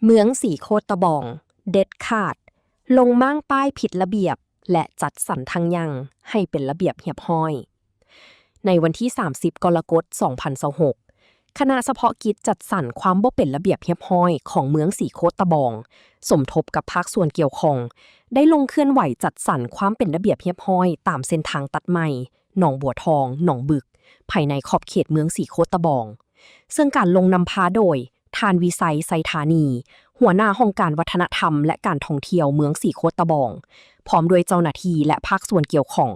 ເມືອງສີໂຄດຕະບອງ ເດັດຂາດ ລົງມ້າງປ້າຍຜິດລະບຽບ ແລະ ຈັດສັນທາງຍ່າງໃຫ້ເປັນລະບຽບຮຽບຮ້ອຍ. ໃນວັນທີສາມສິບ ກໍລະກົດ ສອງພັນຊາວຫົກ ຄະນະສະເພາະກິດຈັດສັນຄວາມບໍ່ເປັນລະບຽບຮຽບຮ້ອຍຂອງເມືອງສີໂຄດຕະບອງ ສົມທົບກັບພາກສ່ວນກ່ຽວຂ້ອງ ໄດ້ລົງເຄື່ອນໄຫວຈັດສັນຄວາມເປັນລະບຽບຮຽບຮ້ອຍຕາມເສັ້ນທາງຕັດໃໝ່ ໜອງບົວທອງ ໜອງບຶກ ພາຍໃນຂອບເຂດເມືອງສີໂຄດຕະບອງ. ເຊິ່ງການລົງນຳພາໂດຍ ທ່ານ ວິໄຊ ໄຊທານີ ຫົວໜ້າຫ້ອງການວັດທະນະທຳ ແລະ ການທ່ອງທ່ຽວເມືອງສີໂຄດຕະບອງ ພ້ອມດ້ວຍເຈົ້າໜ້າທີ່ ແລະ ພາກສ່ວນກ່ຽວຂ້ອງ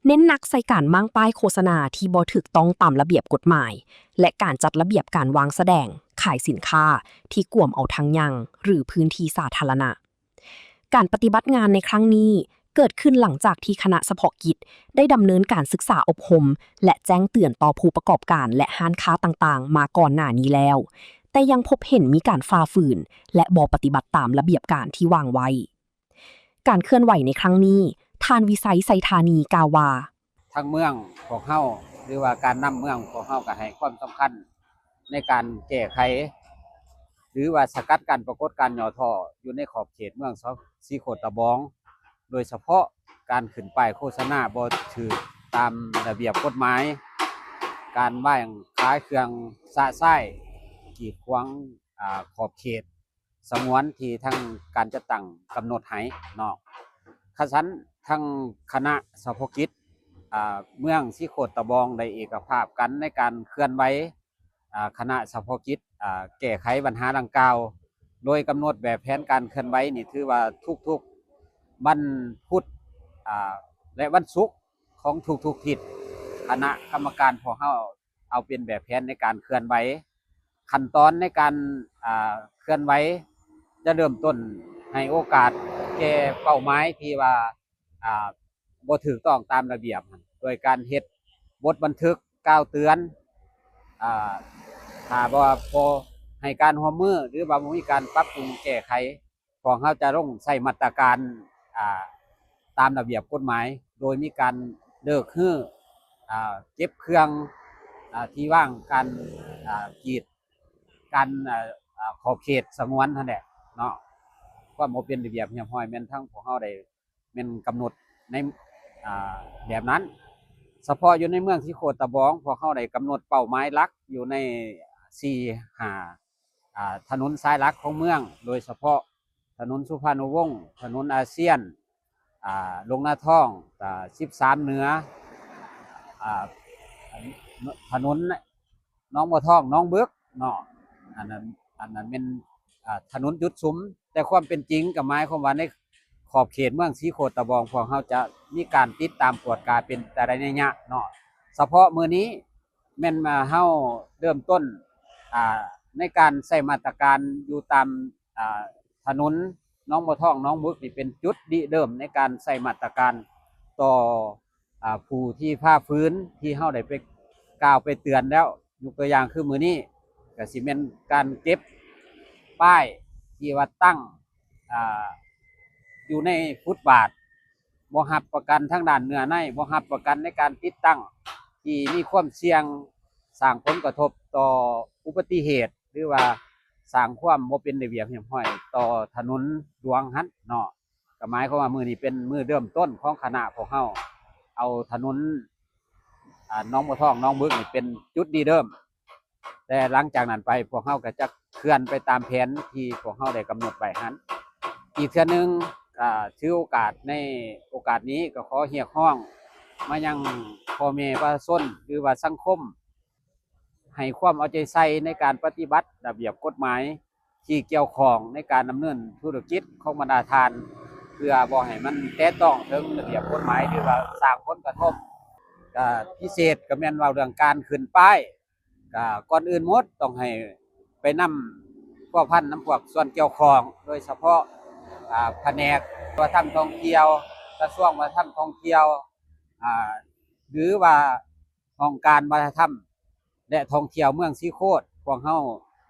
ເນັ້ນໜັກໃສ່ການມ້າງປ້າຍໂຄສະນາທີ່ບໍ່ຖືກຕ້ອງຕາມລະບຽບກົດໝາຍ ແລະ ການຈັດລະບຽບການວາງສະແດງຂາຍສິນຄ້າທີ່ກວມເອົາທາງຍ່າງ ຫຼື ພື້ນທີ່ສາທາລະນະ. ການປະຕິບັດງານໃນຄັ້ງນີ້ ເກີດຂຶ້ນຫຼັງຈາກທີ່ຄະນະສະເພາະກິດໄດ້ດຳເນີນການສຶກສາອົບຮົມ ແລະ ແຈ້ງເຕືອນຕໍ່ຜູ້ປະກອບການ ແລະ ຮ້ານຄ້າຕ່າງໆ ມາກ່ອນໜ້ານີ້ແລ້ວ, ແຕ່ຍັງພົບເຫັນມີການຝ່າຝືນ ແລະ ບໍ່ປະຕິບັດຕາມລະບຽບການທີ່ວາງໄວ້. ການເຄື່ອນໄຫວໃນຄັ້ງນີ້, ທ່ານ ວິໄຊ ໄຊທານີ ກ່າວວ່າ, ທາງເມືອງພວກເຮົາ ຫຼືວ່າການນຳເມືອງພວກເຮົາກໍໃຫ້ຄວາມສຳຄັນໃນການແກ້ໄຂ ຫຼືວ່າສະກັດກັ້ນປາກົດການຫຍໍ້ທໍ້ຢູ່ໃນຂອບເຂດເມືອງ ສ- ສີໂຄດຕະບອງ, ໂດຍສະເພາະການຂຶ້ນປ້າຍໂຄສະນາບໍ່ຖືກຕາມລະບຽບກົດໝາຍ, ການວາງຂາຍເຄື່ອງຊະຊາຍກີດຂວາງ ອາ ຂອບເຂດ ສະຫງວນທີ່ທາງການຈັດຕັ້ງກຳນົດໃຫ້ເນາະ. ຂະສັນ ທາງຄະນະສະເພາະກິດ ອາ ເມືອງສີໂຄດຕະບອງໄດ້ເອກະພາບກັນໃນການເຄື່ອນໄຫວ ອາ ຄະນະສະເພາະກິດ ອາ ແກ້ໄຂບັນຫາດັ່ງກ່າວ, ໂດຍກຳນົດແບບແຜນການເຄື່ອນໄຫວນີ້ ຖືວ່າທຸກໆວັນພຸດ ອາ ແລະ ວັນສຸກຂອງທຸກໆທິດ, ຄະນະກຳມະການພວກເຮົາ ເອົາເປັນແບບແຜນໃນການເຄື່ອນໄຫວ. ຂັ້ນຕອນໃນການ ອາ ເຄື່ອນໄຫວ ຈະເລີ່ມຕົ້ນໃຫ້ໂອກາດແກ່ເປົ້າໝາຍທີ່ວ່າ ອາ ບໍ່ຖືກຕ້ອງຕາມລະບຽບ ໂດຍການເຮັດບົດບັນທຶກກ່າວເຕືອນ, ອາ ຖ້າບໍ່ ບໍ່ໃຫ້ການຮ່ວມມື ຫຼືວ່າບໍ່ມີການປັບປຸງແກ້ໄຂ ພວກເຮົາຈະລົງໃຊ້ມາດຕະການ ອາ ຕາມລະບຽບກົດໝາຍ ໂດຍມີການເລີກຮື້ ອາ ເກັບເຄື່ອງ ອາ ທີ່ວາງການ ອາ ກີດກັນ ອາ ອາ ຂອບເຂດສະຫງວນຫັ້ນແຫຼະເນາະ. ຄວາມບໍ່ເປັນລະບຽບຮຽບຮ້ອຍແມ່ນທັງພວກເຮົາໄດ້ ແມ່ນກຳນົດໃນ ອາ ແບບນັ້ນ. ສະເພາະຢູ່ໃນເມືອງສີໂຄດຕະບອງ ພວກເຮົາໄດ້ກຳນົດເປົ້າໝາຍຫຼັກຢູ່ໃນ ສີ່ ຫ້າ ອາ ຖະໜົນສາຍຫຼັກຂອງເມືອງ, ໂດຍສະເພາະຖະໜົນສຸພານຸວົງ, ຖະໜົນອາຊຽນ, ອາ ລົງນາທອງ, ອາ ສິບສາມເໜືອ, ອາ ຖະໜົນໜອງບົວທອງ ໜອງບຶກເນາະ. ອັນນັ້ນ ອັນນັ້ນແມ່ນ ອາ ຖະໜົນຈຸດສຸມ, ແຕ່ຄວາມເປັນຈິງກໍໝາຍຄວາມວ່າໃນຂອບເຂດເມືອງສີໂຄດຕະບອງ ພວກເຮົາຈະມີການຕິດຕາມກວດກາເປັນແຕ່ລະໄລຍະເນາະ. ສະເພາະມື້ນີ້ ແມ່ນວ່າເຮົາເລີ່ມຕົ້ນ ອາ ໃນການໃຊ້ມາດຕະການຢູ່ຕາມ ອາ ຖະໜົນໜອງບົວທອງ ໜອງບຶກນີ້ ເປັນຈຸດລິເລີ່ມໃນການໃຊ້ມາດຕະການຕໍ່ ອາ ຜູ້ທີ່ຝ່າຝືນ ທີ່ເຮົາໄດ້ໄປກ່າວໄປເຕືອນແລ້ວ. ຍົກຕົວຢ່າງຄືມື້ນີ້ ກະຊິແມ່ນການເກັບປ້າຍທີ່ວ່າຕັ້ງ ອາ ຢູ່ໃນຟຸດບາດ ບໍ່ຮັບປະກັນທາງດ້ານເນື້ອໃນ, ບໍ່ຮັບປະກັນໃນການຕິດຕັ້ງທີ່ມີຄວາມສ່ຽງສ້າງຜົນກະທົບຕໍ່ອຸບັດຕິເຫດ ຫຼືວ່າສ້າງຄວາມບໍ່ເປັນລະບຽບຮຽບຮ້ອຍຕໍ່ຖະໜົນຫຼວງຫັ້ນເນາະ. ກໍໝາຍຄວາມວ່າມື້ນີ້ເປັນມື້ເລີ່ມຕົ້ນຂອງຄະນະພວກເຮົາ ເອົາຖະໜົນ ອາ ໜອງບົວທອງ ໜອງບຶກນີ້ເປັນຈຸດລິເລີ່ມ. ແຕ່ຫຼັງຈາກນັ້ນໄປ ພວກເຮົາກໍຈະເຄື່ອນໄປຕາມແຜນທີ່ພວກເຮົາໄດ້ກຳນົດໄວ້ຫັ້ນ. ອີກເທື່ອໜຶ່ງ ອາ ຖືໂອກາດ ໃນໂອກາດນີ້ກໍຂໍຮຽກຮ້ອງມາຍັງພໍ່ແມ່ປະຊາຊົນ ຫຼືວ່າສັງຄົມ ໃຫ້ຄວາມເອົາໃຈໃສ່ໃນການປະຕິບັດລະບຽບກົດໝາຍທີ່ກ່ຽວຂ້ອງໃນການດຳເນີນທຸລະກິດຂອງບັນດາທ່ານ ເພື່ອບໍ່ໃຫ້ມັນແຕະຕ້ອງເຖິງລະບຽບກົດໝາຍ ຫຼືວ່າສ້າງຜົນກະທົບ. ກະພິເສດກໍແມ່ນເວົ້າເລື່ອງການຂຶ້ນປ້າຍ ກະກ່ອນອື່ນໝົດຕ້ອງໃຫ້ໄປນຳພົວພັນນຳພວກສ່ວນກ່ຽວຂ້ອງ ໂດຍສະເພາະ ອາ ພະແນກວັດທະນະທຳທ່ອງທ່ຽວ, ກະຊວງວັດທະນະທຳທ່ອງທ່ຽວ ອາ ຫຼືວ່າຫ້ອງການວັດທະນະທຳ ແລະ ທ່ອງທ່ຽວເມືອງສີໂຄດ. ພວກເຮົາ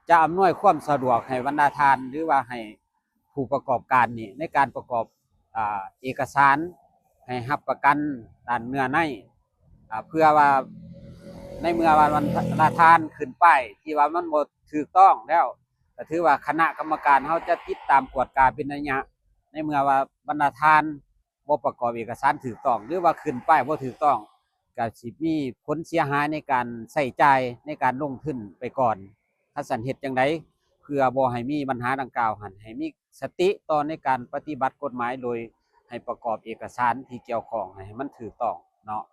ຈະອຳນວຍຄວາມສະດວກໃຫ້ບັນດາທ່ານ ຫຼືວ່າໃຫ້ຜູ້ປະກອບການນີ້ ໃນການປະກອບ ອາ ເອກະສານ ໃຫ້ຮັບປະກັນດ້ານເນື້ອໃນ ອາ ເພື່ອວ່າໃນເມື່ອວ່າບັນດາທ່ານຂຶ້ນປ້າຍທີ່ວ່າມັນບໍ່ຖືກຕ້ອງແລ້ວ ກໍຖືວ່າຄະນະກຳມະການເຮົາຈະຕິດຕາມກວດກາເປັນໄລຍະ ໃນເມື່ອວ່າບັນດາທ່ານບໍ່ປະກອບເອກະສານຖືກຕ້ອງ ຫຼືວ່າຂຶ້ນປ້າຍບໍ່ຖືກຕ້ອງ ກໍຊິມີຜົນເສຍຫາຍໃນການໃຊ້ຈ່າຍ ໃນການລົງທຶນໄປກ່ອນ. ຄັນຊັ້ນເຮັດຈັ່ງໃດ ເພື່ອບໍ່ໃຫ້ມີບັນຫາດັ່ງກ່າວຫັ້ນ ໃຫ້ມີສະຕິຕໍ່ໃນການປະຕິບັດກົດໝາຍ ໂດຍໃຫ້ປະກອບເອກະສານທີ່ກ່ຽວຂ້ອງໃຫ້ມັນຖືກຕ້ອງເນາະ.